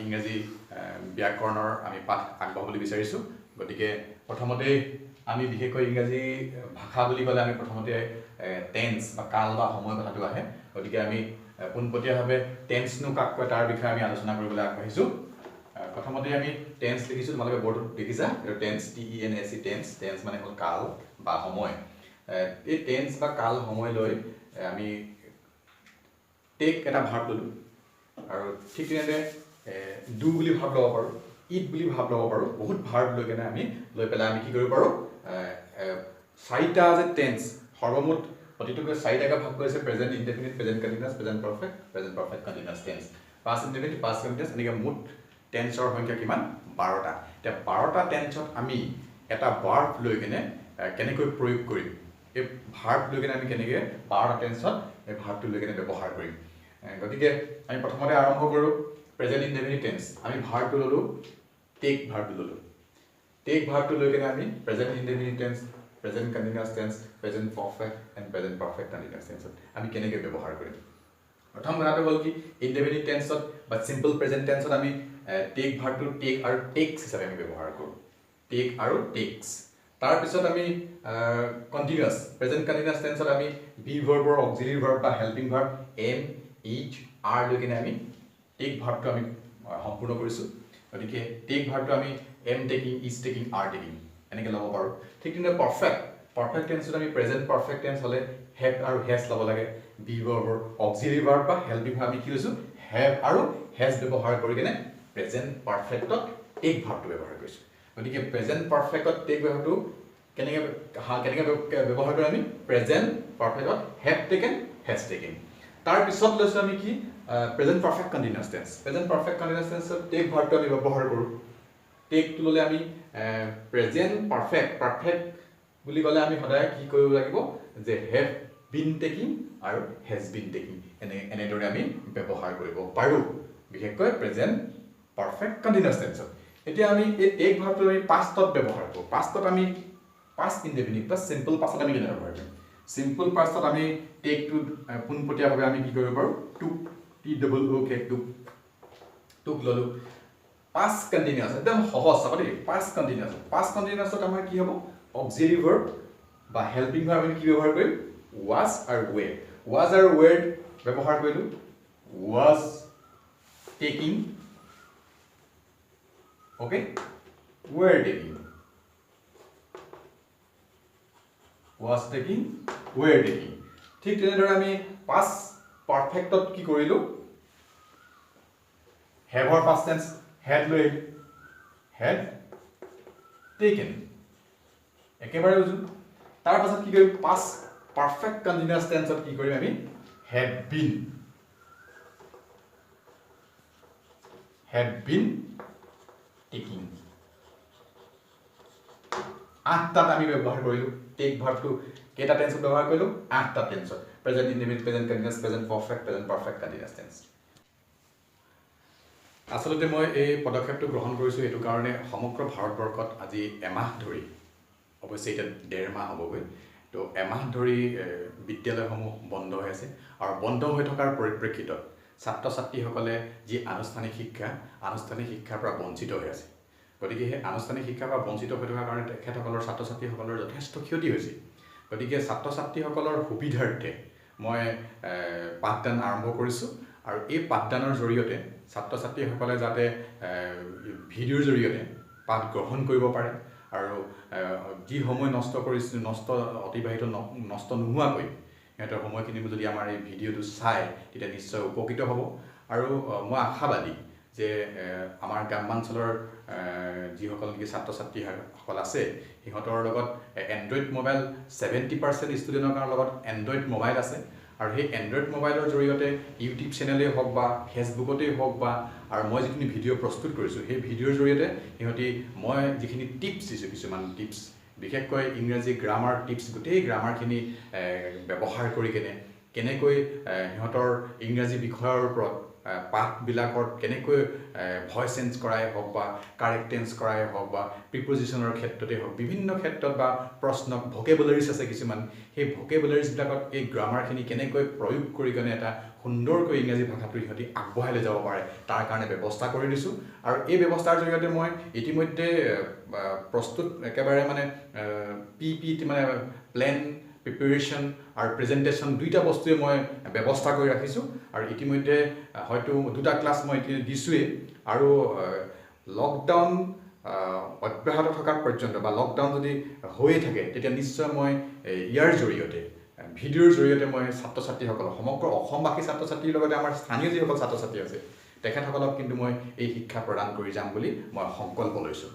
ইংৰাজী ব্যাকৰণৰ আমি পাঠ আগবঢ়াবলৈ বিচাৰিছোঁ। গতিকে প্ৰথমতেই আমি বিশেষকৈ ইংৰাজী ভাষা বুলি ক'লে আমি প্ৰথমতে টেন্স বা কাল বা সময় কথাটো আহে। গতিকে আমি পোনপটীয়াভাৱে টেন্সনো কাক কয় তাৰ বিষয়ে আমি আলোচনা কৰিবলৈ আগবাঢ়িছোঁ। প্ৰথমতে আমি টেন্স লিখিছোঁ, তোমালোকে বৰ্ডত দেখিছা এইটো tense, T E N S E tense. Tense মানে হ'ল কাল বা সময়। এই টেন্স বা কাল সময় লৈ আমি টেক এটা ভাৰ্ব ল'লোঁ আৰু ঠিক তেনেদৰে do বুলি ভাৰ্ব ল'ব পাৰোঁ, it বুলি ভাৰ্ব ল'ব পাৰোঁ। বহুত ভাৰ্ব লৈ কেনে আমি লৈ পেলাই আমি কি কৰিব পাৰোঁ, চাৰিটা যে টেন্স সৰ্বমুঠ প্ৰতিটোকে চাৰিটাকে ভাগ কৰিছে, present indefinite, present continuous, present perfect, present perfect continuous tense, past indefinite, past continuous, এনেকৈ মুঠ টেন্সৰ সংখ্যা কিমান, 12টা। এতিয়া 12টা টেন্সত আমি এটা ভাৰ্ব লৈ কেনে কেনেকৈ প্ৰয়োগ কৰিম, এই ভাৰ্ব লৈ কেনে আমি কেনেকৈ 12টা টেন্সত এই ভাৰ্বটো লৈ কেনে ব্যৱহাৰ কৰিম। গতিকে আমি প্ৰথমতে আৰম্ভ কৰোঁ প্ৰেজেণ্ট ইনডেফিনিট টেন্স। আমি ভাৰ্বটো ল'লোঁ, টেক ভাৰ্বটো ল'লোঁ। টেক ভাৰ্বটো লৈ কেনে আমি present indefinite tense, present continuous tense, present perfect and present perfect continuous টেন্সত আমি কেনেকৈ ব্যৱহাৰ কৰিম। প্ৰথম কথাটো হ'ল কি, ইনডেফিনিট টেন্সত বা চিম্পল প্ৰেজেণ্ট টেন্সত আমি টেক ভাৰ্বটো টেক আৰু টেক্স হিচাপে আমি ব্যৱহাৰ কৰোঁ, টেক আৰু টেক্স। তাৰপিছত আমি কণ্টিনিউৱাছ, প্ৰেজেণ্ট কণ্টিনিউৱাছ টেন্সত আমি বি ভাৰ্বৰ অক্সিলিয়াৰী ভাৰ্ব বা helping verb am, is, are লৈ কিনে আমি টেক ভাৰ্বটো আমি সম্পূৰ্ণ কৰিছোঁ। গতিকে টেক ভাৰ্বটো আমি am taking, is taking, are taking এনেকৈ ল'ব পাৰোঁ। ঠিক তেনেদৰে পাৰফেক্ট, পাৰফেক্ট টেন্সত আমি প্ৰেজেণ্ট পাৰফেক্ট টেন্স হ'লে have আৰু হেজ ল'ব লাগে। বি ভাৰ্বৰ অক্সিলিয়াৰী ভাৰ্ব বা হেল্পিং ভাৰ্ব আমি কি লৈছোঁ, have আৰু হেজ ব্যৱহাৰ কৰি কিনে প্ৰেজেণ্ট পাৰফেক্টত টেক ভাৰ্বটো ব্যৱহাৰ কৰিছোঁ। গতিকে প্ৰেজেণ্ট পাৰফেক্টত টেক ভাৰ্বটো কেনেকৈ কেনেকৈ ব্যৱহাৰ কৰোঁ আমি, present পাৰফেক্টত have taken, has taken. তাৰপিছত লৈছোঁ আমি কি, present perfect continuous tense. Present perfect continuous টেন্সত tech ভাৰ্বটো আমি ব্যৱহাৰ কৰোঁ। টেকটো ল'লে আমি প্ৰেজেণ্ট পাৰফেক্ট, পাৰফেক্ট বুলি ক'লে আমি সদায় কি কৰিব লাগিব যে have been taking আৰু হেজ বিন টেকিং, এনেদৰে আমি ব্যৱহাৰ কৰিব পাৰোঁ, বিশেষকৈ প্ৰেজেণ্ট পাৰফেক্ট কণ্টিনিউৱাছ টেন্সত। এতিয়া আমি এই টেক ভাৰ্বটো আমি পাষ্টত ব্যৱহাৰ কৰোঁ। পাষ্টত আমি পাষ্ট ইনডেফিনিট বা চিম্পল পাষ্টত আমি কেনেকৈ ব্যৱহাৰ কৰিম? চিম্পল পাষ্টত আমি টেকটো পোনপটীয়াভাৱে আমি কি কৰিব পাৰোঁ, took, T double O K, took, took ল'লোঁ। পাষ্ট কণ্টিনিউৱাছ একদম সহজ চাব দেই, পাষ্ট কণ্টিনিউৱাছ। পাষ্ট কণ্টিনিউৱাছত আমাৰ কি হ'ব, অক্সিলিয়াৰী ভাৰ্ব বা হেল্পিং ভাৰ্ব আমি কি ব্যৱহাৰ কৰিম, ৱাজ আৰু ৱেৰ। ৱাজ আৰু ৱেৰ ব্যৱহাৰ কৰিলোঁ, was taking, okay, were taking, was taking, were taking. ঠিক তেনেদৰে আমি পাষ্ট পাৰফেক্টত কি কৰিলোঁ, হেভৰ পাষ্ট টেন্স হেড লৈ আহিলোঁ, হেড টেকেন, একেবাৰে উজু। তাৰপাছত কি কৰিম, পাষ্ট পাৰফেক্ট কণ্টিনিউৱাছ টেন্সত কি কৰিম আমি, head bean, head bean taking. 8টাত আমি ব্যৱহাৰ কৰিলোঁ টেক ভাৰ্বটো। কেইটা টেন্সত ব্যৱহাৰ কৰিলোঁ, 8টা টেন্সত, present indefinite, present continuous, present perfect, present perfect continuous tense. আচলতে মই এই পদক্ষেপটো গ্ৰহণ কৰিছোঁ এইটো কাৰণে, সমগ্ৰ ভাৰতবৰ্ষত আজি এমাহ ধৰি, অৱশ্যে এতিয়া 1.5 মাহ হ'বগৈ, তো এমাহ ধৰি বিদ্যালয়সমূহ বন্ধ হৈ আছে। আৰু বন্ধ হৈ থকাৰ পৰিপ্ৰেক্ষিতত ছাত্ৰ ছাত্ৰীসকলে যি আনুষ্ঠানিক শিক্ষা, আনুষ্ঠানিক শিক্ষাৰ পৰা বঞ্চিত হৈ আছে। গতিকে সেই আনুষ্ঠানিক শিক্ষাৰ পৰা বঞ্চিত হৈ থকাৰ কাৰণে তেখেতসকলৰ ছাত্ৰ ছাত্ৰীসকলৰ যথেষ্ট ক্ষতি হৈছে। গতিকে ছাত্ৰ ছাত্ৰীসকলৰ সুবিধাৰ্থে মই পাঠদান আৰম্ভ কৰিছোঁ। আৰু এই পাঠদানৰ জৰিয়তে ছাত্ৰ ছাত্ৰীসকলে যাতে ভিডিঅ'ৰ জৰিয়তে পাঠ গ্ৰহণ কৰিব পাৰে আৰু যি সময় নষ্ট কৰিছোঁ, নষ্ট অতিবাহিত নষ্ট নোহোৱাকৈ সিহঁতৰ সময়খিনি যদি আমাৰ এই ভিডিঅ'টো চায় তেতিয়া নিশ্চয় উপকৃত হ'ব। আৰু মই আশাবাদী যে আমাৰ গ্ৰাম্যাঞ্চলৰ যিসকল নেকি ছাত্ৰ ছাত্ৰীসকল আছে সিহঁতৰ লগত এণ্ড্ৰইড মোবাইল 70% ষ্টুডেণ্টৰ লগত এণ্ড্ৰইড মোবাইল আছে। আৰু সেই এণ্ড্ৰইড মোবাইলৰ জৰিয়তে ইউটিউব চেনেলেই হওক বা ফেচবুকতেই হওক বা আৰু মই যিখিনি ভিডিঅ' প্ৰস্তুত কৰিছোঁ সেই ভিডিঅ'ৰ জৰিয়তে সিহঁতি মই যিখিনি টিপছ দিছোঁ, কিছুমান টিপছ, বিশেষকৈ ইংৰাজী গ্ৰামাৰ টিপছ, গোটেই গ্ৰামাৰখিনি ব্যৱহাৰ কৰি কেনে কেনেকৈ সিহঁতৰ ইংৰাজী বিষয়ৰ ওপৰত পাঠবিলাকত কেনেকৈ ভইচ চেঞ্জ কৰাই হওক বা কাৰেক্ট টেন্স কৰাই হওক বা প্ৰিপজিশ্যনৰ ক্ষেত্ৰতেই হওক, বিভিন্ন ক্ষেত্ৰত বা প্ৰশ্নক ভকেবুলাৰিজ আছে কিছুমান, সেই ভকেবুলাৰিজবিলাকত এই গ্ৰামাৰখিনি কেনেকৈ প্ৰয়োগ কৰি কেনে এটা সুন্দৰকৈ ইংৰাজী ভাষাটো সিহঁতি আগবঢ়াই লৈ যাব পাৰে তাৰ কাৰণে ব্যৱস্থা কৰি দিছোঁ। আৰু এই ব্যৱস্থাৰ জৰিয়তে মই ইতিমধ্যে প্ৰস্তুত একেবাৰে মানে পি পি মানে প্লেন, প্ৰিপেৰেশ্যন আৰু প্ৰেজেণ্টেশ্যন দুইটা বস্তুৱে মই ব্যৱস্থা কৰি ৰাখিছোঁ। আৰু ইতিমধ্যে হয়তো দুটা ক্লাছ মই এতিয়া দিছোঁৱেই। আৰু লকডাউন অব্যাহত থকা পৰ্যন্ত বা লকডাউন যদি হৈয়ে থাকে তেতিয়া নিশ্চয় মই ইয়াৰ জৰিয়তে, ভিডিঅ'ৰ জৰিয়তে মই ছাত্ৰ ছাত্ৰীসকলক, সমগ্ৰ অসমবাসী ছাত্ৰ ছাত্ৰীৰ লগতে আমাৰ স্থানীয় যিসকল ছাত্ৰ ছাত্ৰী আছে তেখেতসকলক কিন্তু মই এই শিক্ষা প্ৰদান কৰি যাম বুলি মই সংকল্প লৈছোঁ।